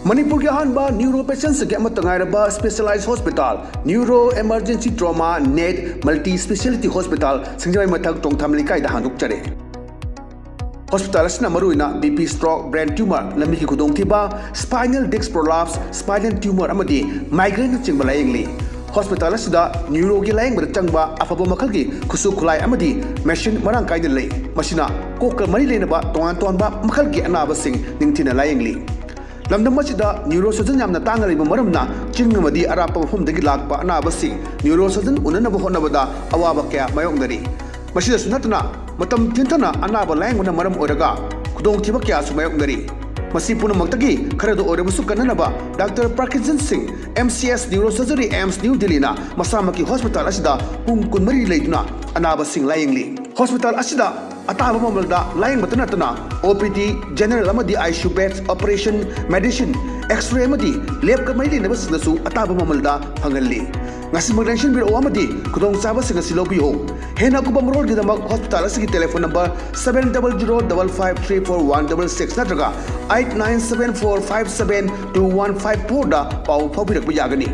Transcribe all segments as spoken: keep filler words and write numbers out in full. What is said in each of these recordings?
ꯃꯅꯤꯄꯨꯔꯒꯤ ꯑꯍꯥꯟꯕ ꯅ꯭ꯌꯨꯔꯣ ꯄꯦꯁꯦꯟꯁꯤꯡꯒꯤ ꯑꯃꯠꯇ ꯉꯥꯏꯔꯕ specialise hospital, neuro emergency trauma ꯅꯦꯠ ꯃꯜꯇꯤ ꯁ꯭ꯄꯦꯁꯤꯌꯦꯂꯤꯇꯤ ꯍꯣꯁꯄꯤꯇꯥꯜ, ꯁꯤꯡꯖꯃꯩ ꯃꯊꯛ ꯇꯣꯡꯊꯥꯝ ꯂꯩꯀꯥꯏꯗ ꯍꯥꯡꯗꯣꯛꯆꯔꯦ꯫ ꯍꯣꯁꯄꯤꯇꯥꯜ ꯑꯁꯤꯅ ꯃꯔꯨꯑꯣꯏꯅ B P stroke, brain tumour, ꯂꯝꯕꯤꯒꯤ ꯈꯨꯗꯣꯡꯊꯤꯕ, spinal disc prolapse, spinal tumour ꯑꯃꯗꯤ ꯃꯥꯏꯒ꯭ꯔꯦꯟꯅꯆꯤꯡꯕ ꯂꯥꯌꯦꯡꯂꯤ꯫ ꯍꯣꯁꯄꯤꯇꯥꯜ ꯑꯁꯤꯗ ꯅ꯭ꯌꯨꯔꯣꯒꯤ ꯂꯥꯌꯦꯡꯕꯗ ꯆꯪꯕ ꯑꯐꯕ ꯃꯈꯜꯒꯤ ꯈꯨꯠꯁꯨ ꯈꯨꯠꯂꯥꯏ ꯑꯃꯗꯤ ꯃꯦꯁꯤꯟ ꯃꯔꯥꯡ ꯀꯥꯏꯅ ꯂꯩ꯫ ꯃꯁꯤꯅ ꯀꯣꯛꯀ ꯃꯔꯤ ꯂꯩꯅꯕ ꯇꯣꯉꯥꯟ ꯇꯣꯉꯥꯟꯕ ꯃꯈꯜꯒꯤ ꯑꯅꯥꯕꯁꯤꯡ ꯅꯤꯡꯊꯤꯅ ꯂꯥꯌꯦꯡꯂꯤ꯫ ꯂꯝꯗꯝ ꯑꯁꯤꯗ ꯅ꯭ꯌꯨꯔꯣ ꯁꯔꯖꯟ ꯌꯥꯝꯅ ꯇꯥꯡꯅ ꯂꯩꯕ ꯃꯔꯝꯅ ꯆꯤꯡ ꯑꯃꯗꯤ ꯑꯔꯥꯞꯄ ꯃꯐꯝꯗꯒꯤ ꯂꯥꯛꯄ ꯑꯅꯥꯕꯁꯤꯡ ꯅ꯭ꯌꯨꯔꯣ ꯁꯔꯖꯟ ꯎꯅꯅꯕ ꯍꯣꯠꯅꯕꯗ ꯑꯋꯥꯕ ꯀꯌꯥ ꯃꯥꯌꯣꯛꯅꯔꯤ꯫ ꯃꯁꯤꯗꯁꯨ ꯅꯠꯇꯅ ꯃꯇꯝ ꯊꯤꯟꯊꯅ ꯑꯅꯥꯕ ꯂꯥꯌꯦꯡꯕꯅ ꯃꯔꯝ ꯑꯣꯏꯔꯒ ꯈꯨꯗꯣꯡꯊꯤꯕ ꯀꯌꯥꯁꯨ ꯃꯥꯌꯣꯛꯅꯔꯤ꯫ ꯃꯁꯤ ꯄꯨꯝꯅꯃꯛꯇꯒꯤ ꯈꯔꯗ ꯑꯣꯏꯔꯕꯁꯨ ꯀꯟꯅꯅꯕ ꯗꯥꯛꯇꯔ ꯄ꯭ꯔꯀꯤꯖꯟ ꯁꯤꯡ, M C S neurosurgery, AIIMS New ꯗꯤꯜꯂꯤꯅ ꯃꯁꯥꯃꯛꯀꯤ ꯍꯣꯁꯄꯤꯇꯥꯜ ꯑꯁꯤꯗ ꯄꯨꯡ ꯀꯨꯟꯃꯔꯤ ꯂꯩꯗꯨꯅ ꯑꯅꯥꯕꯁꯤꯡ ꯂꯥꯌꯦꯡꯂꯤ꯫ ꯍꯣꯁꯄꯤꯇꯥꯜ ꯑꯁꯤꯗ ꯑꯇꯥꯕ ꯃꯃꯜꯗ ꯂꯥꯌꯦꯡꯕꯇ ꯅꯠꯇꯅ ꯑꯣ ꯄꯤ ꯗꯤ, ꯖꯦꯅꯔꯦꯜ ꯑꯃꯗꯤ I C U beds, operation, medicine, x ray ꯑꯃꯗꯤ ꯂꯦꯕꯀ ꯃꯔꯤ ꯂꯩꯅꯕꯁꯤꯡꯗꯁꯨ ꯑꯇꯥꯕ ꯃꯃꯜꯗ ꯐꯪꯍꯜꯂꯤ꯫ ꯉꯁꯤꯃꯛ ꯂꯦꯡꯁꯤꯟꯕꯤꯔꯛꯎ ꯑꯃꯗꯤ ꯈꯨꯗꯣꯡꯆꯥꯕꯁꯤꯡ ꯑꯁꯤ ꯂꯧꯕꯤꯌꯨ꯫ ꯍꯦꯟꯅ ꯑꯀꯨꯞꯄ ꯃꯔꯣꯜꯒꯤꯗꯃꯛ ꯍꯣꯁꯄꯤꯇꯥꯜ ꯑꯁꯤꯒꯤ telephone number seven double zero double five three four one double six ꯅꯠꯇ꯭ꯔꯒ eight nine seven four five seven two one five four ꯗ ꯄꯥꯎ ꯐꯥꯎꯕꯤꯔꯛꯄ ꯌꯥꯒꯅꯤ꯫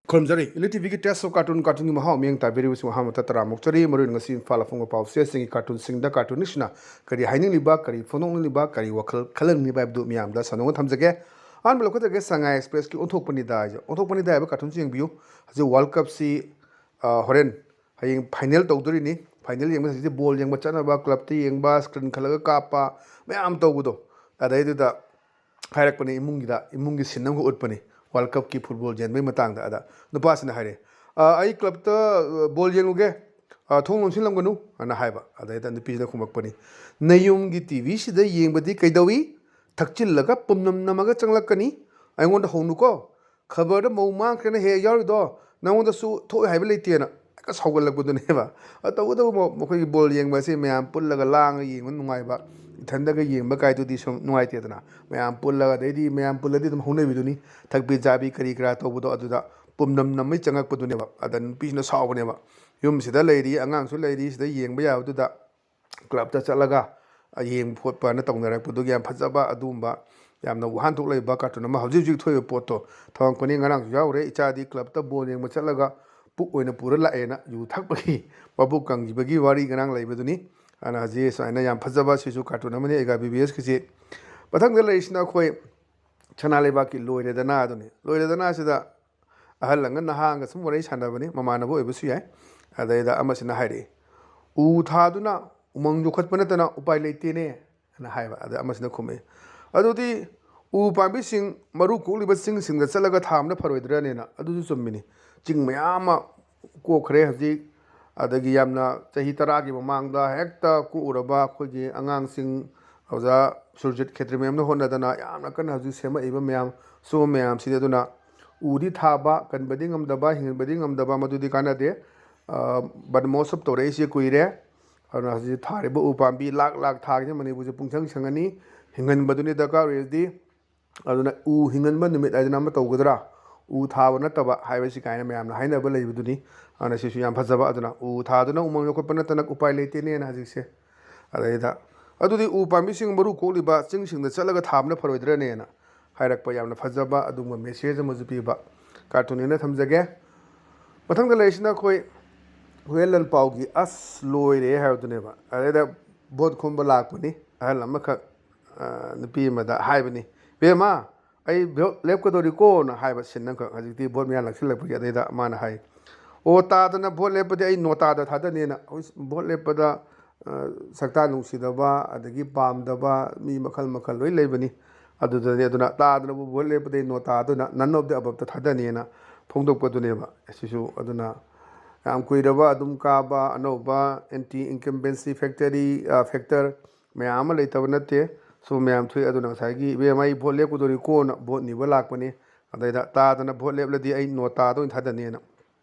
ꯈꯨꯔꯨꯝꯖꯔꯤ꯫ ꯏꯂꯤꯠ ꯇꯤ ꯚꯤꯒꯤ Taste of Cartoon, ꯀꯥꯔꯇꯨꯟꯒꯤ ꯃꯍꯥꯎ ꯃꯤꯠꯌꯦꯡ ꯇꯥꯕꯤꯔꯤꯕꯁꯤꯡ ꯑꯍꯥꯟꯕꯗ ꯇꯔꯥꯝꯅ ꯑꯣꯛꯆꯔꯤ꯫ ꯃꯔꯨꯑꯣꯏꯅ ꯉꯁꯤ ꯏꯝꯐꯥꯜ ꯑꯐꯣꯡꯕ ꯄꯥꯎ ꯆꯦꯁꯤꯡꯒꯤ ꯀꯥꯔꯇꯨꯟꯁꯤꯡꯗ ꯀꯥꯔꯇꯨꯅꯤꯁꯅ ꯀꯔꯤ ꯍꯥꯏꯅꯤꯡꯂꯤꯕ, ꯀꯔꯤ ꯐꯣꯡꯗꯣꯛꯅꯤꯡꯂꯤꯕ, ꯀꯔꯤ ꯋꯥꯈꯜ ꯈꯜꯍꯟꯅꯤꯡꯂꯤꯕ ꯍꯥꯏꯕꯗꯨ ꯃꯤꯌꯥꯝꯗ ꯁꯟꯗꯣꯛꯅ ꯊꯝꯖꯒꯦ꯫ ꯑꯍꯥꯟꯕ ꯂꯧꯈꯠꯆꯒꯦ, ꯁꯉꯥꯏ ꯑꯦꯛꯁꯄ꯭ꯔꯦꯁꯀꯤ ꯑꯣꯟꯊꯣꯛꯄꯅꯤꯗ ꯍꯥꯏꯁꯦ꯫ ꯑꯣꯟꯊꯣꯛꯄꯅꯤꯗ ꯍꯥꯏꯕ ꯀꯥꯔꯇꯨꯟꯁꯤ ꯌꯦꯡꯕꯤꯌꯨ꯫ ꯍꯧꯖꯤꯛ ꯋꯥꯔꯜ ꯀꯞꯁꯤ, ꯑ, ꯍꯣꯔꯦꯟ ꯍꯌꯦꯡ ꯐꯥꯏꯅꯦꯜ ꯇꯧꯗꯣꯔꯤꯅꯤ꯫ ꯐꯥꯏꯅꯦꯜ ꯌꯦꯡꯕ ꯍꯧꯖꯤꯛꯇꯤ ꯕꯣꯜ ꯌꯦꯡꯕ ꯆꯠꯅꯕ, ꯀ꯭ꯂꯕꯇ ꯌꯦꯡꯕ, ꯁ꯭ꯀ꯭ꯔꯤꯟ ꯈꯜꯂꯒ ꯀꯥꯞꯄ ꯃꯌꯥꯝ ꯇꯧꯕꯗꯣ, ꯑꯗꯩꯗꯨꯗ ꯍꯥꯏꯔꯛꯄꯅꯤ ꯏꯃꯨꯡꯒꯤꯗ, ꯏꯃꯨꯡꯒꯤ ꯁꯤꯟ ꯑꯃꯈꯛ ꯎꯠꯄꯅꯤ ꯋꯥꯔꯜ ꯀꯞꯀꯤ ꯐꯨꯠꯕꯣꯜ ꯌꯦꯡꯕꯒꯤ ꯃꯇꯥꯡꯗ꯫ ꯑꯗ ꯅꯨꯄꯥꯁꯤꯅ ꯍꯥꯏꯔꯦ, "ꯑ, ꯑꯩ ꯀ꯭ꯂꯕꯇ, ꯑ, ꯕꯣꯜ ꯌꯦꯡꯉꯨꯒꯦ, ꯑ, ꯊꯣꯡ ꯂꯣꯟꯁꯤꯜꯂꯝꯒꯅꯨ" ꯍꯥꯏꯅ ꯍꯥꯏꯕ꯫ ꯑꯗꯩꯗ ꯅꯨꯄꯤꯁꯤꯅ ꯈꯨꯝꯃꯛꯄꯅꯤ, "ꯅꯌꯨꯝꯒꯤ ꯇꯤ ꯚꯤꯁꯤꯗ ꯌꯦꯡꯕꯗꯤ ꯀꯩꯗꯧꯏ? ꯊꯛꯆꯤꯜꯂꯒ ꯄꯨꯝꯅꯝ ꯅꯝꯃꯒ ꯆꯪꯂꯛꯀꯅꯤ꯫ ꯑꯩꯉꯣꯟꯗ ꯍꯧꯅꯨꯀꯣ꯫ ꯈꯕꯔꯗ ꯃꯧ ꯃꯥꯡꯈ꯭ꯔꯦꯅ ꯍꯦꯛ ꯌꯥꯎꯔꯤꯗꯣ, ꯅꯉꯣꯟꯗꯁꯨ ꯊꯣꯛꯑꯣꯏ ꯍꯥꯏꯕ ꯂꯩꯇꯦꯅ ꯍꯦꯛꯇ ꯁꯥꯎꯒꯠꯂꯛꯄꯗꯨꯅꯦꯕ꯫ ꯑ, ꯇꯧꯕꯇꯕꯨ ꯃ-, ꯃꯈꯣꯏꯒꯤ ꯕꯣꯜ ꯌꯦꯡꯕ ꯑꯁꯤ ꯃꯌꯥꯝ ꯄꯨꯜꯂꯒ ꯂꯥꯡꯉꯒ ꯌꯦꯡꯕ ꯅꯨꯡꯉꯥꯏꯕ, ꯏꯊꯟꯗꯒ ꯌꯦꯡꯕ ꯀꯥꯏꯗꯨꯗꯤ ꯁꯨꯝ ꯅꯨꯡꯉꯥꯏꯇꯦꯗꯅ꯫ ꯃꯌꯥꯝ ꯄꯨꯜꯂꯒ, ꯑꯗꯩꯗꯤ ꯃꯌꯥꯝ ꯄꯨꯜꯂꯗꯤ ꯑꯗꯨꯝ ꯍꯧꯅꯕꯤꯗꯨꯅꯤ, ꯊꯛꯄꯤ ꯆꯥꯕꯤ ꯀꯔꯤ ꯀꯔꯥ ꯇꯧꯕꯗꯣ, ꯑꯗꯨꯗ ꯄꯨꯝꯅꯝ ꯅꯝꯃꯩ ꯆꯪꯉꯛꯄꯗꯨꯅꯦꯕ꯫ ꯑꯗ ꯅꯨꯄꯤꯁꯤꯅ ꯁꯥꯎꯕꯅꯦꯕ, "ꯌꯨꯝꯁꯤꯗ ꯂꯩꯔꯤ, ꯑꯉꯥꯡꯁꯨ ꯂꯩꯔꯤ, ꯁꯤꯗ ꯌꯦꯡꯕ ꯌꯥꯕꯗꯨꯗ ꯀ꯭ꯂꯕꯇ ꯆꯠꯂꯒ ꯌꯦꯡꯕ ꯈꯣꯠꯄꯅ ꯇꯧꯅꯔꯛꯄꯗꯨꯒꯤ ꯌꯥꯝ ꯐꯖꯕ, ꯑꯗꯨꯒꯨꯝꯕ ꯌꯥꯝꯅ ꯋꯥꯍꯟꯊꯣꯛ ꯂꯩꯕ ꯀꯥꯔꯇꯨꯟ ꯑꯃ ꯍꯧꯖꯤꯛ ꯍꯧꯖꯤꯛ ꯊꯣꯛꯏꯕ ꯄꯣꯠꯇꯣ ꯊꯝꯃꯛꯄꯅꯤ꯫ ꯉꯔꯥꯡꯁꯨ ꯌꯥꯎꯔꯦ, ꯏꯆꯥꯗꯤ ꯀ꯭ꯂꯕꯇ ꯕꯣꯜ ꯌꯦꯡꯕ ꯆꯠꯂꯒ ꯄꯨꯛ ꯑꯣꯏꯅ ꯄꯨꯔ ꯂꯥꯛꯑꯦꯅ ꯌꯨ ꯊꯛꯄꯒꯤ ꯃꯕꯨꯛ ꯀꯪꯈꯤꯕꯒꯤ ꯋꯥꯔꯤ ꯉꯔꯥꯡ ꯂꯩꯕꯗꯨꯅꯤ꯫ ꯑꯗꯨꯅ ꯍꯧꯖꯤꯛ ꯁꯨꯃꯥꯏꯅ ꯌꯥꯝ ꯐꯖꯕ ꯁꯤꯁꯨ ꯀꯥꯔꯇꯨꯟ ꯑꯃꯅꯤ ꯑꯦꯒꯥ ꯕꯤ ꯕꯤ ꯑꯦꯁꯀꯤꯁꯤ꯫ ꯃꯊꯪꯗ ꯂꯩꯔꯤꯁꯤꯅ ꯑꯩꯈꯣꯏ ꯁꯅꯥ ꯂꯩꯕꯥꯛꯀꯤ ꯂꯣꯏꯔꯦꯗꯅ ꯑꯗꯨꯅꯤ꯫ ꯂꯣꯏꯔꯦꯗꯅ ꯑꯁꯤꯗ ꯑꯍꯜ ꯑꯃꯒ ꯅꯍꯥ ꯑꯃꯒ ꯁꯨꯝ ꯋꯥꯔꯤ ꯁꯥꯟꯅꯕꯅꯤ, ꯃꯃꯥꯟꯅꯕ ꯑꯣꯏꯕꯁꯨ ꯌꯥꯏ꯫ ꯑꯗꯩꯗ ꯑꯃꯁꯤꯅ ꯍꯥꯏꯔꯛꯏ, "ꯎ ꯊꯥꯗꯨꯅ ꯎꯃꯪ ꯌꯣꯛꯈꯠꯄ ꯅꯠꯇꯅ ꯎꯄꯥꯏ ꯂꯩꯇꯦꯅꯦ" ꯍꯥꯏꯅ ꯍꯥꯏꯕ꯫ ꯑꯗ ꯑꯃꯁꯤꯅ ꯈꯨꯝꯃꯛꯏ, "ꯑꯗꯨꯗꯤ ꯎ ꯄꯥꯝꯕꯤꯁꯤꯡ ꯃꯔꯨ ꯀꯣꯛꯂꯤꯕ ꯆꯤꯡꯁꯤꯡꯗ ꯆꯠꯂꯒ ꯊꯥꯕꯅ ꯐꯔꯣꯏꯗ꯭ꯔꯅꯦꯅ?" ꯑꯗꯨꯁꯨ ꯆꯨꯝꯃꯤꯅꯤ꯫ ꯆꯤꯡ ꯃꯌꯥꯝ ꯑꯃ ꯀꯣꯛꯈ꯭ꯔꯦ ꯍꯧꯖꯤꯛ꯫ ꯑꯗꯒꯤ ꯌꯥꯝꯅ ꯆꯍꯤ ꯇꯔꯥꯒꯤ ꯃꯃꯥꯡꯗ ꯍꯦꯛꯇ ꯀꯣꯛꯎꯔꯕ ꯑꯩꯈꯣꯏꯒꯤ ꯑꯉꯥꯡꯁꯤꯡ, ꯑꯣꯖꯥ ꯁꯨꯔꯖꯤꯠ ꯈꯦꯇ꯭ꯔꯤ ꯃꯌꯥꯝꯅ ꯍꯣꯠꯅꯗꯅ ꯌꯥꯝꯅ ꯀꯟꯅ ꯍꯧꯖꯤꯛ ꯁꯦꯝꯃꯛꯏꯕ ꯃꯌꯥꯝ, ꯁꯤꯒꯨꯝꯕ ꯃꯌꯥꯝꯁꯤꯗꯤ꯫ ꯑꯗꯨꯅ ꯎꯗꯤ ꯊꯥꯕ, ꯀꯟꯕꯗꯤ ꯉꯝꯗꯕ, ꯍꯤꯡꯍꯟꯕꯗꯤ ꯉꯝꯗꯕ, ꯃꯗꯨꯗꯤ ꯀꯥꯟꯅꯗꯦ꯫ ꯑ, ꯕꯟ ꯃꯍꯣꯠꯁꯕ ꯇꯧꯔꯛꯏꯁꯦ ꯀꯨꯏꯔꯦ꯫ ꯑꯗꯨꯅ ꯍꯧꯖꯤꯛ ꯊꯥꯔꯤꯕ ꯎ ꯄꯥꯝꯕꯤ ꯂꯥꯛ ꯂꯥꯛ ꯊꯥꯒꯤꯅ ꯃꯅꯤꯄꯨꯔꯁꯦ ꯄꯨꯡꯁꯪ ꯁꯪꯉꯅꯤ꯫ ꯍꯤꯡꯍꯟꯕꯗꯨꯅꯤ ꯗꯔꯀꯥꯔ ꯑꯣꯏꯔꯤꯁꯤ꯫ ꯑꯗꯨꯅ ꯎ ꯍꯤꯡꯍꯟꯕ ꯅꯨꯃꯤꯠ ꯍꯥꯏꯗꯅ ꯑꯃ ꯇꯧꯒꯗ꯭ꯔꯥ? ꯎ ꯊꯥꯕ ꯅꯠꯇꯕ ꯍꯥꯏꯕꯁꯤ ꯀꯥꯏꯅ ꯃꯌꯥꯝꯅ ꯍꯥꯏꯅꯕ ꯂꯩꯕꯗꯨꯅꯤ꯫ ꯑꯗꯨꯅ ꯁꯤꯁꯨ ꯌꯥꯝ ꯐꯖꯕ꯫ ꯑꯗꯨꯅ ꯎ ꯊꯥꯗꯨꯅ ꯎꯃꯪ ꯌꯣꯛꯈꯠꯄ ꯅꯠꯇꯅ ꯎꯄꯥꯏ ꯂꯩꯇꯦꯅꯦꯅ ꯍꯧꯖꯤꯛꯁꯦ꯫ ꯑꯗꯩꯗ, "ꯑꯗꯨꯗꯤ ꯎ ꯄꯥꯝꯕꯤꯁꯤꯡ ꯃꯔꯨ ꯀꯣꯛꯂꯤꯕ ꯆꯤꯡꯁꯤꯡꯗ ꯆꯠꯂꯒ ꯊꯥꯕꯅ ꯐꯔꯣꯏꯗ꯭ꯔꯅꯦꯅ?" ꯍꯥꯏꯔꯛꯄ ꯌꯥꯝꯅ ꯐꯖꯕ ꯑꯗꯨꯒꯨꯝꯕ ꯃꯦꯁꯦꯖ ꯑꯃꯁꯨ ꯄꯤꯕ ꯀꯥꯔꯇꯨꯟꯅꯦꯅ ꯊꯝꯖꯒꯦ꯫ ꯃꯊꯪꯗ ꯂꯩꯔꯤꯁꯤꯅ ꯑꯩꯈꯣꯏ ꯍꯨꯌꯦꯟ ꯂꯟꯄꯥꯎꯒꯤ "ꯑꯁ ꯂꯣꯏꯔꯦ" ꯍꯥꯏꯕꯗꯨꯅꯦꯕ꯫ ꯑꯗꯩꯗ ꯚꯣꯠ ꯈꯣꯝꯕ ꯂꯥꯛꯄꯅꯤ꯫ ꯑꯍꯜ ꯑꯃꯈꯛ, ꯑ, ꯅꯨꯄꯤ ꯑꯃꯗ ꯍꯥꯏꯕꯅꯤ, "ꯕꯦꯝꯃ, ꯑꯩ ꯚꯣꯠ ꯂꯦꯞꯀꯗꯧꯔꯤꯀꯣꯅ" ꯍꯥꯏꯕ ꯁꯤꯟ ꯑꯃꯈꯛ꯫ ꯍꯧꯖꯤꯛꯇꯤ ꯚꯣꯠ ꯃꯌꯥ ꯅꯛꯁꯤꯜꯂꯛꯄꯒꯤ ꯑꯗꯩꯗ ꯃꯥꯅ ꯍꯥꯏ, "ꯑꯣ, ꯇꯥꯗꯅ ꯚꯣꯠ ꯂꯦꯞꯄꯗꯤ ꯑꯩ ꯅꯣꯇꯥꯗ ꯊꯥꯗꯅꯤꯅ"꯫ ꯍꯧꯖꯤꯛ ꯚꯣꯠ ꯂꯦꯞꯄꯗ, ꯑ, ꯁꯛꯇꯥꯛ ꯅꯨꯡꯁꯤꯗꯕ, ꯑꯗꯒꯤ ꯄꯥꯝꯗꯕ ꯃꯤ ꯃꯈꯜ ꯃꯈꯜ ꯂꯣꯏ ꯂꯩꯕꯅꯤ꯫ ꯑꯗꯨꯗꯅꯤ, ꯑꯗꯨꯅ ꯇꯥꯗꯅꯕꯨ ꯚꯣꯠ ꯂꯦꯞꯄꯗꯤ ꯅꯣꯇꯥꯗꯨꯅ none of the aboveꯇ ꯊꯥꯗꯅꯤꯅ ꯐꯣꯡꯗꯣꯛꯄꯗꯨꯅꯦꯕ꯫ ꯑꯁꯤꯁꯨ ꯑꯗꯨꯅ ꯌꯥꯝ ꯀꯨꯏꯔꯕ ꯑꯗꯨꯝ ꯀꯥꯕ ꯑꯅꯧꯕ anti incumbency factory, ꯑ, factor ꯃꯌꯥꯝ ꯑꯃ ꯂꯩꯇꯕ ꯅꯠꯇꯦ꯫ ꯁꯨꯝꯕ ꯃꯌꯥꯝ ꯊꯣꯛꯏ꯫ ꯑꯗꯨꯅ ꯉꯁꯥꯏꯒꯤ "ꯏꯕꯦꯝꯃ, ꯑꯩ ꯚꯣꯠ ꯂꯦꯞꯀꯗꯧꯔꯤꯀꯣꯅ" ꯚꯣꯠ ꯅꯤꯕ ꯂꯥꯛꯄꯅꯤ꯫ ꯑꯗꯩꯗ ꯇꯥꯗꯅ ꯚꯣꯠ ꯂꯦꯞꯂꯗꯤ ꯑꯩ ꯅꯣꯇꯥꯗ ꯑꯣꯏꯅ ꯊꯥꯗꯅꯤꯅ꯫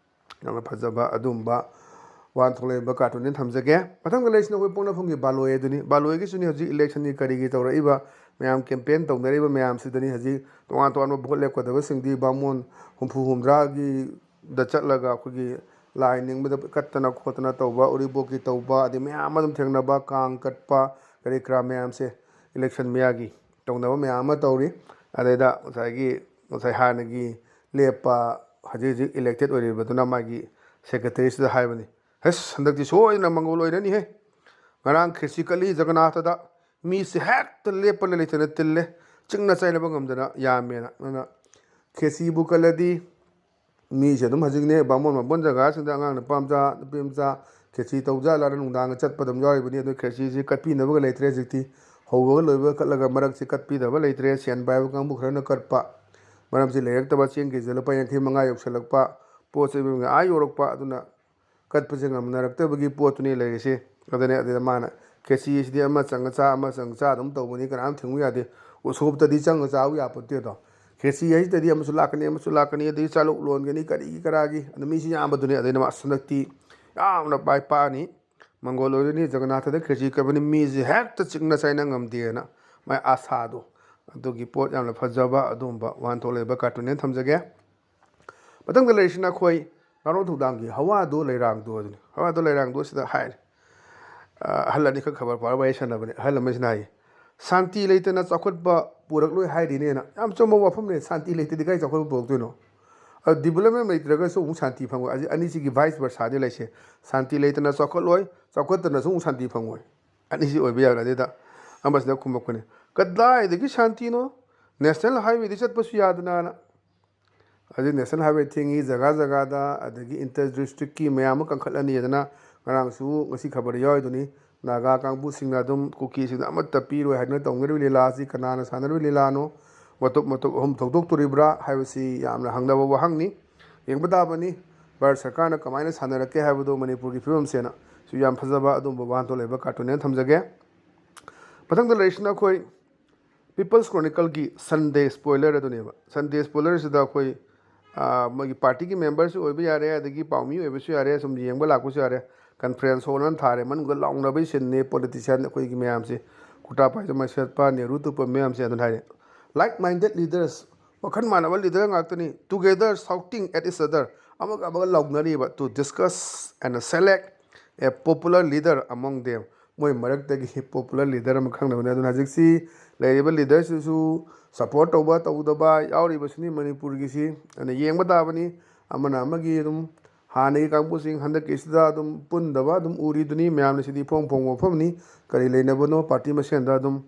ꯌꯥꯝꯅ ꯐꯖꯕ ꯑꯗꯨꯝꯕ ꯋꯥꯍꯟꯊꯣꯛ ꯂꯩꯕ ꯀꯥꯔꯇꯨꯟꯅꯦꯅ ꯊꯝꯖꯒꯦ꯫ ꯃꯊꯪꯗ ꯂꯩꯔꯤꯁꯤꯅ ꯑꯩꯈꯣꯏ ꯄꯣꯛꯅꯐꯝꯒꯤ ꯕꯥꯂꯣꯏ ꯑꯗꯨꯅꯤ꯫ ꯕꯥꯂꯣꯏꯒꯤꯁꯨꯅꯤ ꯍꯧꯖꯤꯛ ꯏꯂꯦꯛꯁꯟꯒꯤ ꯀꯔꯤꯒꯤ ꯇꯧꯔꯛꯏꯕ ꯃꯌꯥꯝ, ꯀꯦꯝꯄꯦꯟ ꯇꯧꯅꯔꯤꯕ ꯃꯌꯥꯝꯁꯤꯗꯅꯤ ꯍꯧꯖꯤꯛ ꯇꯣꯉꯥꯟ ꯇꯣꯉꯥꯟꯕ ꯚꯣꯠ ꯂꯦꯞꯀꯗꯕꯁꯤꯡꯗꯤ ꯕꯥꯃꯣꯟ ꯍꯨꯝꯐꯨ ꯍꯨꯝꯗ꯭ꯔꯥꯒꯤꯗ ꯆꯠꯂꯒ ꯑꯩꯈꯣꯏꯒꯤ ꯂꯥꯏ ꯅꯤꯡꯕꯗ ꯀꯠꯇꯅ ꯈꯣꯠꯇꯅ ꯇꯧꯕ, ꯎꯔꯤꯄꯣꯛꯀꯤ ꯇꯧꯕ, ꯑꯗꯩ ꯃꯌꯥꯝ ꯑꯗꯨꯝ ꯊꯦꯡꯅꯕ, ꯀꯥꯡ ꯀꯠꯄ, ꯀꯔꯤ ꯀꯔꯥ ꯃꯌꯥꯝꯁꯦ ꯏꯂꯦꯛꯁꯟ ꯃꯌꯥꯒꯤ ꯇꯧꯅꯕ ꯃꯌꯥꯝ ꯑꯃ ꯇꯧꯔꯤ꯫ ꯑꯗꯩꯗ ꯉꯁꯥꯏꯒꯤ, ꯉꯁꯥꯏ ꯍꯥꯟꯅꯒꯤ ꯂꯦꯞꯄ, ꯍꯧꯖꯤꯛ ꯍꯧꯖꯤꯛ ꯏꯂꯦꯛꯇꯦꯠ ꯑꯣꯏꯔꯤꯕꯗꯨꯅ ꯃꯥꯒꯤ ꯁꯦꯀ꯭ꯔꯦꯇꯔꯤꯁꯤꯗ ꯍꯥꯏꯕꯅꯤ, "ꯍꯁ, ꯍꯟꯗꯛꯇꯤ ꯁꯣꯏꯗꯅ ꯃꯪꯒꯣꯜ ꯑꯣꯏꯔꯅꯤꯍꯦ꯫ ꯉꯔꯥꯡ ꯈꯦꯆꯤ ꯀꯠꯂꯤ ꯖꯒꯅꯥꯊꯗ, ꯃꯤꯁꯦ ꯍꯦꯛꯇ ꯂꯦꯞꯄ ꯂꯩꯇꯅ ꯇꯤꯜꯂꯦ, ꯆꯤꯛꯅ ꯆꯥꯏꯅꯕ ꯉꯝꯗꯅ ꯌꯥꯝꯃꯦꯅ"꯫ ꯑꯗꯨꯅ ꯈꯦꯆꯤꯕꯨ ꯀꯠꯂꯗꯤ ꯃꯤꯁꯦ ꯑꯗꯨꯝ ꯍꯧꯖꯤꯛꯅꯦ ꯕꯥꯃꯣꯟ ꯃꯥꯝꯕꯣꯟ ꯖꯒꯥꯁꯤꯡꯗ ꯑꯉꯥꯡ ꯅꯨꯄꯥ ꯃꯆꯥ, ꯅꯨꯄꯤ ꯃꯆꯥ ꯈꯦꯆꯤ ꯇꯧꯖꯥꯠꯂꯅ ꯅꯨꯡꯗꯥꯡꯒ ꯆꯠꯄ ꯑꯗꯨꯝ ꯌꯥꯎꯔꯤꯕꯅꯤ꯫ ꯑꯗꯨ ꯈꯦꯆꯤꯁꯤ ꯀꯠꯄꯤꯅꯕꯒ ꯂꯩꯇ꯭ꯔꯦ ꯍꯧꯖꯤꯛꯇꯤ꯫ ꯍꯧꯕꯒ ꯂꯣꯏꯕꯒ ꯀꯠꯂꯒ ꯃꯔꯛꯁꯤ ꯀꯠꯄꯤꯗꯕ ꯂꯩꯇ꯭ꯔꯦ꯫ ꯁꯦꯟ ꯄꯥꯏꯕ ꯀꯥꯡꯕꯨ ꯈꯔꯅ ꯀꯠꯄ, ꯃꯔꯝꯁꯤ ꯂꯩꯔꯛꯇꯕ, ꯆꯦꯡ ꯀꯦꯖꯤꯗ ꯂꯨꯄꯥ ꯌꯥꯡꯈꯩ ꯃꯉꯥ ꯌꯧꯁꯜꯂꯛꯄ, ꯄꯣꯠ ꯆꯩ ꯃꯃꯜ ꯑꯥ ꯌꯧꯔꯛꯄ, ꯑꯗꯨꯅ ꯀꯠꯄꯁꯦ ꯉꯝꯅꯔꯛꯇꯕꯒꯤ ꯄꯣꯠꯇꯨꯅꯤ ꯂꯩꯔꯤꯁꯦ꯫ ꯑꯗꯨꯅꯦ, ꯑꯗꯨꯗ ꯃꯥꯅ, "ꯈꯦꯆꯤ ꯑꯁꯤꯗꯤ ꯑꯃ ꯆꯪꯉ ꯆꯥ, ꯑꯃ ꯆꯪꯉ ꯆꯥ ꯑꯗꯨꯝ ꯇꯧꯕꯅꯤ, ꯀꯅꯥꯝ ꯊꯤꯡꯉꯨ ꯌꯥꯗꯦ, ꯎꯁꯣꯞꯇꯗꯤ ꯆꯪꯉ ꯆꯥꯕ ꯌꯥꯄꯣꯠꯇꯦꯗꯣ꯫ ꯈꯦꯆꯤ ꯍꯥꯏꯁꯤꯗꯗꯤ ꯑꯃꯁꯨ ꯂꯥꯛꯀꯅꯤ, ꯑꯃꯁꯨ ꯂꯥꯛꯀꯅꯤ, ꯑꯗꯩ ꯆꯥꯂꯨꯛ ꯂꯣꯟꯒꯅꯤ, ꯀꯔꯤꯒꯤ ꯀꯔꯥꯒꯤ", ꯑꯗꯨ ꯃꯤꯁꯤ ꯌꯥꯝꯕꯗꯨꯅꯤ꯫ ꯑꯗꯩꯅ ꯃꯥ, "ꯑꯁ, ꯍꯟꯗꯛꯇꯤ ꯌꯥꯝꯅ ꯄꯥꯏ ꯄꯥꯛꯑꯅꯤ, ꯃꯪꯒꯣꯜ ꯑꯣꯏꯔꯅꯤ, ꯖꯒꯅꯥꯊꯗ ꯈꯦꯆꯤ ꯀꯠꯄꯅꯤ, ꯃꯤꯁꯦ ꯍꯦꯛꯇ ꯆꯤꯛꯅ ꯆꯥꯏꯅ ꯉꯝꯗꯦꯅ", ꯃꯥꯏ ꯑꯥꯁꯥꯗꯣ꯫ ꯑꯗꯨꯒꯤ ꯄꯣꯠ ꯌꯥꯝꯅ ꯐꯖꯕ ꯑꯗꯨꯒꯨꯝꯕ ꯋꯥꯍꯟꯊꯣꯛ ꯂꯩꯕ ꯀꯥꯔꯇꯨꯟꯅꯦꯅ ꯊꯝꯖꯒꯦ꯫ ꯃꯊꯪꯗ ꯂꯩꯔꯤꯁꯤꯅ ꯑꯩꯈꯣꯏ ꯉꯥꯔꯣꯟ ꯊꯧꯗꯥꯡꯒꯤ ꯍꯋꯥꯗꯣ ꯂꯩꯔꯥꯡꯗꯣ ꯑꯗꯨꯅꯤ꯫ ꯍꯋꯥꯗꯣ ꯂꯩꯔꯥꯡꯗꯣ ꯁꯤꯗ ꯍꯥꯏꯔꯦ꯫ ꯑ, ꯑꯍꯜ ꯑꯅꯤꯈꯛ ꯈꯕꯔ ꯄꯥꯔ ꯋꯥꯔꯤ ꯁꯥꯟꯅꯕꯅꯦ꯫ ꯑꯍꯜ ꯑꯃꯁꯤꯅ ꯍꯥꯏꯌꯦ, "ꯁꯥꯟꯇꯤ ꯂꯩꯇꯅ ꯆꯥꯎꯈꯠꯄ ꯄꯨꯔꯛꯂꯣꯏ ꯍꯥꯏꯔꯤꯅꯦꯅ"꯫ ꯌꯥꯝ ꯆꯨꯝꯕ ꯋꯥꯐꯝꯅꯦ꯫ ꯁꯥꯟꯇꯤ ꯂꯩꯇꯗꯤ ꯀꯥꯏ ꯆꯥꯎꯈꯠꯄ ꯄꯨꯔꯛꯇꯣꯏꯅꯣ? ꯑꯗꯨ development ꯂꯩꯇ꯭ꯔꯒꯁꯨ ꯑꯃꯨꯛ ꯁꯥꯟꯇꯤ ꯐꯪꯉꯣꯏ꯫ ꯑꯁꯤ ꯑꯅꯤꯁꯤꯒꯤ vice versa ꯗꯤ ꯂꯩꯁꯦ꯫ ꯁꯥꯟꯇꯤ ꯂꯩꯇꯅ ꯆꯥꯎꯈꯠꯂꯣꯏ, ꯆꯥꯎꯈꯠꯇꯅꯁꯨ ꯑꯃꯨꯛ ꯁꯥꯟꯇꯤ ꯐꯪꯉꯣꯏ꯫ ꯑꯅꯤꯁꯤ ꯑꯣꯏꯕ ꯌꯥꯔꯣꯏ꯫ ꯑꯗꯨꯗ ꯑꯃꯁꯤꯅ ꯈꯨꯝꯃꯛꯄꯅꯦ, "ꯀꯗꯥꯏꯗꯒꯤ ꯁꯥꯟꯇꯤꯅꯣ? National Highway ꯗꯤ ꯆꯠꯄꯁꯨ ꯌꯥꯗꯅꯅ"꯫ ꯍꯧꯖꯤꯛ National Highway ꯊꯤꯡꯉꯤ ꯖꯒꯥ ꯖꯒꯥꯗ, ꯑꯗꯒꯤ inter district ꯀꯤ ꯃꯌꯥꯝ ꯑꯃ ꯀꯟꯈꯠꯂꯅꯤ꯫ ꯑꯗꯨꯅ ꯉꯔꯥꯡꯁꯨ, ꯉꯁꯤ ꯈꯕꯔꯗ ꯌꯥꯎꯔꯤꯗꯨꯅꯤ, ꯅꯥꯒꯥ ꯀꯥꯡꯕꯨꯁꯤꯡꯅ ꯑꯗꯨꯝ ꯀꯨꯀꯤꯁꯤꯡꯗ ꯑꯃꯠꯇ ꯄꯤꯔꯣꯏ ꯍꯥꯏꯗꯨꯅ ꯇꯧꯅꯔꯤꯕ ꯂꯤꯂꯥꯁꯤ ꯀꯅꯥꯅ ꯁꯥꯟꯅꯔꯤꯕ ꯂꯤꯂꯥꯅꯣ? ꯃꯇꯨꯞ ꯃꯇꯨꯞ ꯑꯍꯨꯝ ꯊꯧꯗꯣꯛꯇꯣꯔꯤꯕ꯭ꯔꯥ ꯍꯥꯏꯕꯁꯤ ꯌꯥꯝꯅ ꯍꯪꯅꯕ ꯋꯥꯍꯪꯅꯤ꯫ ꯌꯦꯡꯕ ꯇꯥꯕꯅꯤ ꯚꯥꯔꯠ ꯁꯔꯀꯥꯔꯅ ꯀꯃꯥꯏꯅ ꯁꯥꯟꯅꯔꯛꯀꯦ ꯍꯥꯏꯕꯗꯣ ꯃꯅꯤꯄꯨꯔꯒꯤ ꯐꯤꯕꯝꯁꯦꯅ꯫ ꯁꯤ ꯌꯥꯝ ꯐꯖꯕ ꯑꯗꯨꯝꯕ ꯋꯥꯍꯟꯊꯣꯛ ꯂꯩꯕ ꯀꯥꯔꯇꯨꯟꯅꯦꯅ ꯊꯝꯖꯒꯦ꯫ ꯃꯊꯪꯗ ꯂꯩꯔꯤꯁꯤꯅ ꯑꯩꯈꯣꯏ People's Chronicle ꯒꯤ Sunday Spoiler ꯑꯗꯨꯅꯦꯕ꯫ Sunday Spoiler ꯁꯤꯗ ꯑꯩꯈꯣꯏ, ꯃꯣꯏꯒꯤ ꯄꯥꯔꯇꯤꯒꯤ ꯃꯦꯝꯕꯔꯁꯨ ꯑꯣꯏꯕ ꯌꯥꯔꯦ, ꯑꯗꯒꯤ ꯄꯥꯎꯃꯤ ꯑꯣꯏꯕꯁꯨ ꯌꯥꯔꯦ, ꯁꯨꯝ ꯌꯦꯡꯕ ꯂꯥꯛꯄꯁꯨ ꯌꯥꯔꯦ꯫ ꯀꯟꯐ꯭ꯔꯦꯟꯁ ꯍꯣꯜ ꯑꯃ ꯊꯥꯔꯦ, ꯃꯅꯨꯡꯗ ꯂꯥꯎꯅꯕꯒꯤ ꯁꯤꯟꯅꯤ꯫ ꯄꯣꯂꯤꯇꯤꯁꯤꯌꯥꯟ ꯑꯩꯈꯣꯏꯒꯤ ꯃꯌꯥꯝꯁꯦ, ꯀꯨꯔꯇꯥ ꯄꯥꯏꯖꯃ ꯁꯦꯠꯄ, ꯅꯦꯍꯔꯨ ꯇꯨꯞꯄ ꯃꯌꯥꯝꯁꯦ ꯑꯗꯨꯅ ꯍꯥꯏꯔꯦ, like minded leaders, ꯋꯥꯈꯜ ꯃꯥꯟꯅꯕ ꯂꯤꯗꯔ ꯉꯥꯛꯇꯅꯤ, together shouting at each other, ꯑꯃꯒ ꯑꯃꯒ ꯂꯥꯎꯅꯔꯤꯕ, to discuss and select a popular leader among them, ꯃꯣꯏ ꯃꯔꯛꯇꯒꯤ ꯄꯣꯄꯨꯂꯔ ꯂꯤꯗꯔ ꯑꯃ ꯈꯪꯅꯕꯅꯦ꯫ ꯑꯗꯨꯅ ꯍꯧꯖꯤꯛꯁꯤ ꯂꯩꯔꯤꯕ ꯂꯤꯗꯔꯁꯤꯁꯨ ꯁꯄꯣꯔꯠ ꯇꯧꯕ ꯇꯧꯗꯕ ꯌꯥꯎꯔꯤꯕꯁꯤꯅꯤ ꯃꯅꯤꯄꯨꯔꯒꯤꯁꯤ꯫ ꯑꯗꯨꯅ ꯌꯦꯡꯕ ꯇꯥꯕꯅꯤ, ꯑꯃꯅ ꯑꯃꯒꯤ ꯑꯗꯨꯝ ꯍꯥꯟꯅꯒꯤ ꯀꯥꯡꯕꯨꯁꯤꯡ ꯍꯟꯗꯛꯀꯤꯁꯤꯗ ꯑꯗꯨꯝ ꯄꯨꯟꯗꯕ ꯑꯗꯨꯝ ꯎꯔꯤꯗꯨꯅꯤ꯫ ꯃꯌꯥꯝꯅ ꯁꯤꯗꯤ ꯏꯐꯣꯡ ꯐꯣꯡꯕ ꯋꯥꯐꯝꯅꯤ, ꯀꯔꯤ ꯂꯩꯅꯕꯅꯣ ꯄꯥꯔꯇꯤ ꯃꯁꯦꯟꯗ ꯑꯗꯨꯝ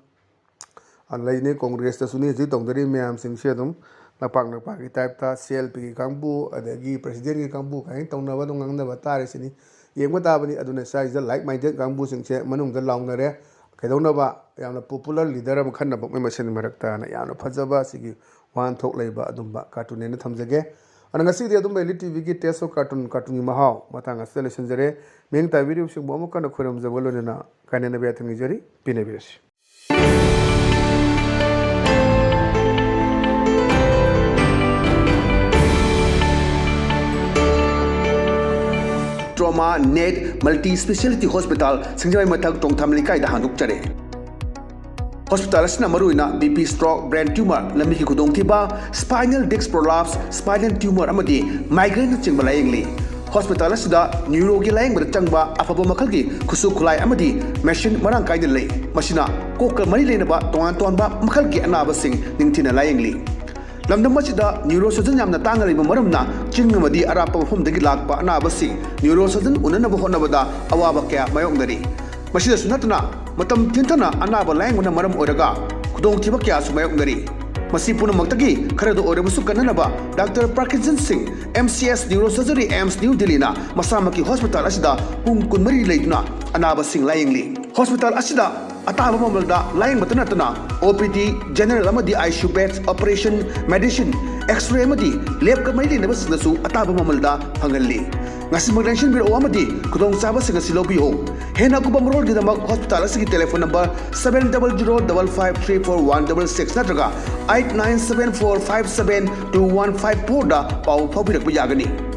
ꯂꯩꯅꯤ꯫ ꯀꯣꯡꯒ꯭ꯔꯦꯁꯇꯁꯨꯅꯤ ꯍꯧꯖꯤꯛ ꯇꯧꯅꯔꯤꯕ ꯃꯌꯥꯝꯁꯤꯡꯁꯦ ꯑꯗꯨꯝ ꯅꯄꯥꯛ ꯅꯄꯥꯛꯀꯤ ꯇꯥꯏꯞꯇ ꯁꯤ ꯑꯦꯜ ꯄꯤꯒꯤ ꯀꯥꯡꯕꯨ ꯑꯗꯒꯤ ꯄ꯭ꯔꯁꯤꯗꯦꯟꯒꯤ ꯀꯥꯡꯕꯨ ꯀꯥꯏꯅ ꯇꯧꯅꯕ ꯑꯗꯨꯝ ꯉꯥꯡꯅꯕ ꯇꯥꯔꯤꯁꯤꯅꯤ꯫ ꯌꯦꯡꯕ ꯇꯥꯕꯅꯤ꯫ ꯑꯗꯨꯅ ꯁ꯭ꯋꯥꯏꯁꯤꯗ ꯂꯥꯏꯛ ꯃꯥꯏꯟꯗꯦꯠ ꯀꯥꯡꯕꯨꯁꯤꯡꯁꯦ ꯃꯅꯨꯡꯗ ꯂꯥꯎꯅꯔꯦ꯫ ꯀꯩꯗꯧꯅꯕ? ꯌꯥꯝꯅ ꯄꯣꯄꯨꯂꯔ ꯂꯤꯗꯔ ꯑꯃ ꯈꯟꯅꯕ ꯃꯣꯏ ꯃꯁꯦꯟ ꯃꯔꯛꯇꯅ꯫ ꯌꯥꯝꯅ ꯐꯖꯕ ꯁꯤꯒꯤ ꯋꯥꯍꯟꯊꯣꯛ ꯂꯩꯕ ꯑꯗꯨꯝꯕ ꯀꯥꯔꯇꯨꯟꯅꯦꯅ ꯊꯝꯖꯒꯦ꯫ ꯑꯗꯨꯅ ꯉꯁꯤꯗꯤ ꯑꯗꯨꯝ ꯑꯦꯜ ꯏ ꯇꯤ ꯚꯤꯒꯤ ꯇꯦꯁ ꯑꯣꯐ ꯀꯥꯔꯇꯨꯟ, ꯀꯥꯔꯇꯨꯟꯒꯤ ꯃꯍꯥꯎ ꯃꯇꯥꯡ ꯑꯁꯤꯗ ꯂꯣꯏꯁꯤꯟꯖꯔꯦ꯫ ꯃꯤꯠꯌꯦꯡ ꯇꯥꯕꯤꯔꯤꯕꯁꯤꯡꯕꯨ ꯑꯃꯨꯛ ꯍꯟꯅ ꯈꯣꯏꯔꯝꯖꯕ ꯂꯣꯏꯅꯅ ꯀꯥꯏꯅꯅꯕ ꯌꯥꯊꯪ ꯅꯤꯖꯔꯤ꯫ ꯄꯤꯅꯕꯤꯔꯁꯤ꯫ Trauma Net Multi Speciality Hospital, ꯁꯤꯡꯖꯃꯩ ꯃꯊꯛ ꯇꯣꯡꯊꯥꯝ ꯂꯩꯀꯥꯏꯗ ꯍꯥꯡꯗꯣꯛꯆꯔꯦ꯫ ꯍꯣꯁꯄꯤꯇꯥꯜ ꯑꯁꯤꯅ ꯃꯔꯨꯑꯣꯏꯅ B P stroke, brain tumour, ꯂꯝꯕꯤꯒꯤ ꯈꯨꯗꯣꯡꯊꯤꯕ, spinal disc prolapse, spinal tumour ꯑꯃꯗꯤ ꯃꯥꯏꯒ꯭ꯔꯦꯟꯅꯆꯤꯡꯕ ꯂꯥꯌꯦꯡꯂꯤ꯫ ꯍꯣꯁꯄꯤꯇꯥꯜ ꯑꯁꯤꯗ ꯅ꯭ꯌꯨꯔꯣꯒꯤ ꯂꯥꯌꯦꯡꯕꯗ ꯆꯪꯕ ꯑꯐꯕ ꯃꯈꯜꯒꯤ ꯈꯨꯠꯁꯨ ꯈꯨꯠꯂꯥꯏ ꯑꯃꯗꯤ ꯃꯦꯁꯤꯟ ꯃꯔꯥꯡ ꯀꯥꯏꯅ ꯂꯩ꯫ ꯃꯁꯤꯅ ꯀꯣꯛꯀ ꯃꯔꯤ ꯂꯩꯅꯕ ꯇꯣꯉꯥꯟ ꯇꯣꯉꯥꯟꯕ ꯃꯈꯜꯒꯤ ꯑꯅꯥꯕꯁꯤꯡ ꯅꯤꯡꯊꯤꯅ ꯂꯥꯌꯦꯡꯂꯤ꯫ ꯂꯝꯗꯝ ꯑꯁꯤꯗ ꯅ꯭ꯌꯨꯔꯣ ꯁꯔꯖꯟ ꯌꯥꯝꯅ ꯇꯥꯡꯅ ꯂꯩꯕ ꯃꯔꯝꯅ ꯆꯤꯡ ꯑꯃꯗꯤ ꯑꯔꯥꯞꯄ ꯃꯐꯝꯗꯒꯤ ꯂꯥꯛꯄ ꯑꯅꯥꯕꯁꯤꯡ ꯅ꯭ꯌꯨꯔꯣ ꯁꯔꯖꯟ ꯎꯅꯅꯕ ꯍꯣꯠꯅꯕꯗ ꯑꯋꯥꯕ ꯀꯌꯥ ꯃꯥꯌꯣꯛꯅꯔꯤ꯫ ꯃꯁꯤꯗꯁꯨ ꯅꯠꯇꯅ ꯃꯇꯝ ꯊꯦꯡꯊꯅ ꯑꯅꯥꯕ ꯂꯥꯌꯦꯡꯕꯅ ꯃꯔꯝ ꯑꯣꯏꯔꯒ ꯈꯨꯗꯣꯡꯊꯤꯕ ꯀꯌꯥꯁꯨ ꯃꯥꯌꯣꯛꯅꯔꯤ꯫ ꯃꯁꯤ ꯄꯨꯝꯅꯃꯛꯇꯒꯤ ꯈꯔꯗ ꯑꯣꯏꯔꯕꯁꯨ ꯀꯟꯅꯅꯕ ꯗꯥꯛꯇꯔ ꯄ꯭ꯔꯀꯤꯟꯁꯟ ꯁꯤꯡ, M C S neurosurgery, AIIMS New ꯗꯤꯜꯂꯤꯅ ꯃꯁꯥꯃꯛꯀꯤ ꯍꯣꯁꯄꯤꯇꯥꯜ ꯑꯁꯤꯗ ꯄꯨꯡ ꯀꯨꯟꯃꯔꯤ ꯂꯩꯗꯨꯅ ꯑꯅꯥꯕꯁꯤꯡ ꯂꯥꯌꯦꯡꯂꯤ꯫ ꯍꯣꯁꯄꯤꯇꯥꯜ ꯑꯁꯤꯗ ꯑꯇꯥꯕ ꯃꯃꯜꯗ ꯂꯥꯌꯦꯡꯕꯇ ꯅꯠꯇꯅ ꯑꯣ ꯄꯤ ꯗꯤ, ꯖꯦꯅꯔꯦꯜ ꯑꯃꯗꯤ I C U bed, operation, medicine, x ray ꯑꯃꯗꯤ ꯂꯦꯕꯀ ꯃꯔꯤ ꯂꯩꯅꯕꯁꯤꯡꯗꯁꯨ ꯑꯇꯥꯕ ꯃꯃꯜꯗ ꯐꯪꯍꯜꯂꯤ꯫ ꯉꯁꯤꯃꯛ ꯂꯦꯡꯁꯤꯟꯕꯤꯔꯛꯎ ꯑꯃꯗꯤ ꯈꯨꯗꯣꯡꯆꯥꯕꯁꯤꯡ ꯑꯁꯤ ꯂꯧꯕꯤꯌꯨ꯫ ꯍꯦꯟꯅ ꯑꯀꯨꯞꯄ ꯃꯔꯣꯜꯒꯤꯗꯃꯛ ꯍꯣꯁꯄꯤꯇꯥꯜ ꯑꯁꯤꯒꯤ telephone number seven double zero double five three four one double six ꯅꯠꯇ꯭ꯔꯒ eight nine seven four five seven two one five four ꯗ ꯄꯥꯎ ꯐꯥꯎꯕꯤꯔꯛꯄ ꯌꯥꯒꯅꯤ꯫